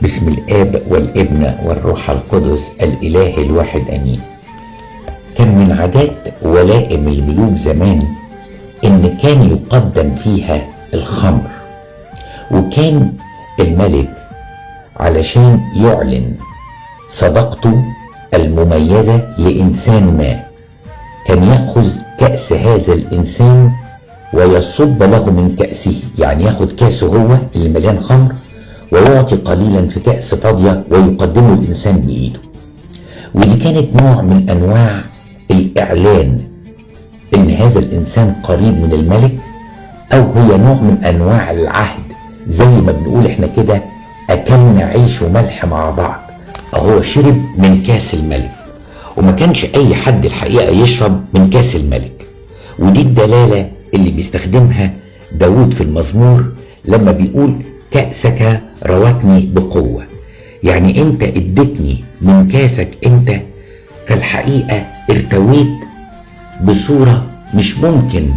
باسم الآب والابن والروح القدس الإله الواحد أمين. كان من عادات ولائم الملوك زمان إن كان يقدم فيها الخمر، وكان الملك علشان يعلن صداقته المميزة لإنسان ما كان يأخذ كأس هذا الإنسان ويصب له من كأسه، يعني ياخد كأسه هو اللي مليان خمر ويعطي قليلا في كأس فاضية ويقدمه الإنسان بإيده. ودي كانت نوع من أنواع الإعلان إن هذا الإنسان قريب من الملك، أو هي نوع من أنواع العهد، زي ما بنقول إحنا كده أكلنا عيش وملح مع بعض، أهو شرب من كاس الملك. وما كانش أي حد الحقيقة يشرب من كاس الملك. ودي الدلالة اللي بيستخدمها داود في المزمور لما بيقول كأسك روتني بقوة، يعني انت اديتني من كاسك انت، فالحقيقة ارتويت بصورة مش ممكن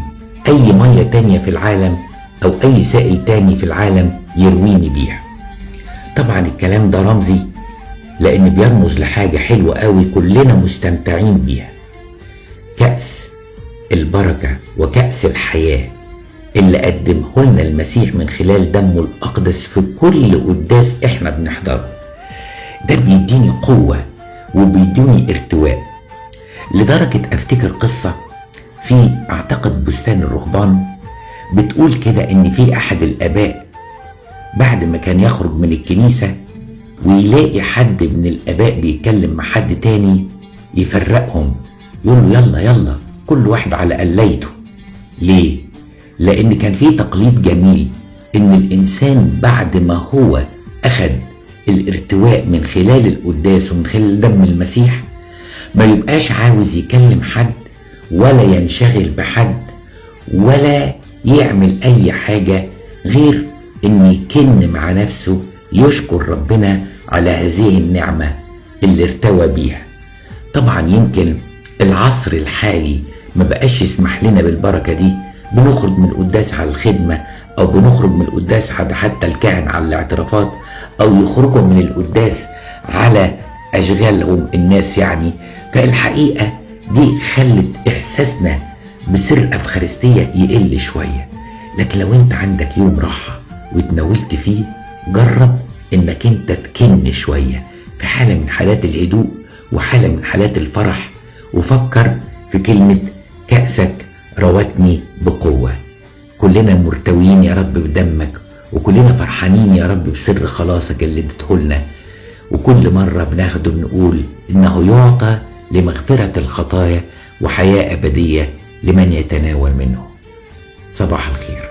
اي مية تانية في العالم او اي سائل تاني في العالم يرويني بيها. طبعا الكلام ده رمزي لان بيرمز لحاجة حلوة قوي كلنا مستمتعين بيها، كأس البركة وكأس الحياة اللي قدمه لنا المسيح من خلال دمه الأقدس في كل قداس احنا بنحضره. ده بيديني قوة وبيديني ارتواء، لدرجة افتكر قصة في اعتقد بستان الرهبان بتقول كده ان في احد الاباء بعد ما كان يخرج من الكنيسة ويلاقي حد من الاباء بيتكلم مع حد تاني يفرقهم، يقول له يلا يلا كل واحد على قلايته. ليه؟ لأن كان في تقليد جميل إن الإنسان بعد ما هو أخد الارتواء من خلال القداس ومن خلال دم المسيح ما يبقاش عاوز يكلم حد ولا ينشغل بحد ولا يعمل أي حاجة غير إن يكن مع نفسه يشكر ربنا على هذه النعمة اللي ارتوى بيها. طبعا يمكن العصر الحالي ما بقاش يسمح لنا بالبركة دي، بنخرج من القداس على الخدمة، أو بنخرج من القداس حتى الكاهن على الاعترافات، أو يخرجوا من القداس على أشغالهم الناس يعني. فالحقيقة دي خلت إحساسنا بسر الأفخارستية يقل شوية. لكن لو أنت عندك يوم راحة وتناولت فيه، جرب إنك أنت تكن شوية في حالة من حالات الهدوء وحالة من حالات الفرح، وفكر في كلمة كأسك روتني بقوة. كلنا مرتويين يا رب بدمك، وكلنا فرحانين يا رب بسر خلاصك اللي اديتهولنا، وكل مرة بناخده بنقول إنه يعطى لمغفرة الخطايا وحياة أبدية لمن يتناول منه. صباح الخير.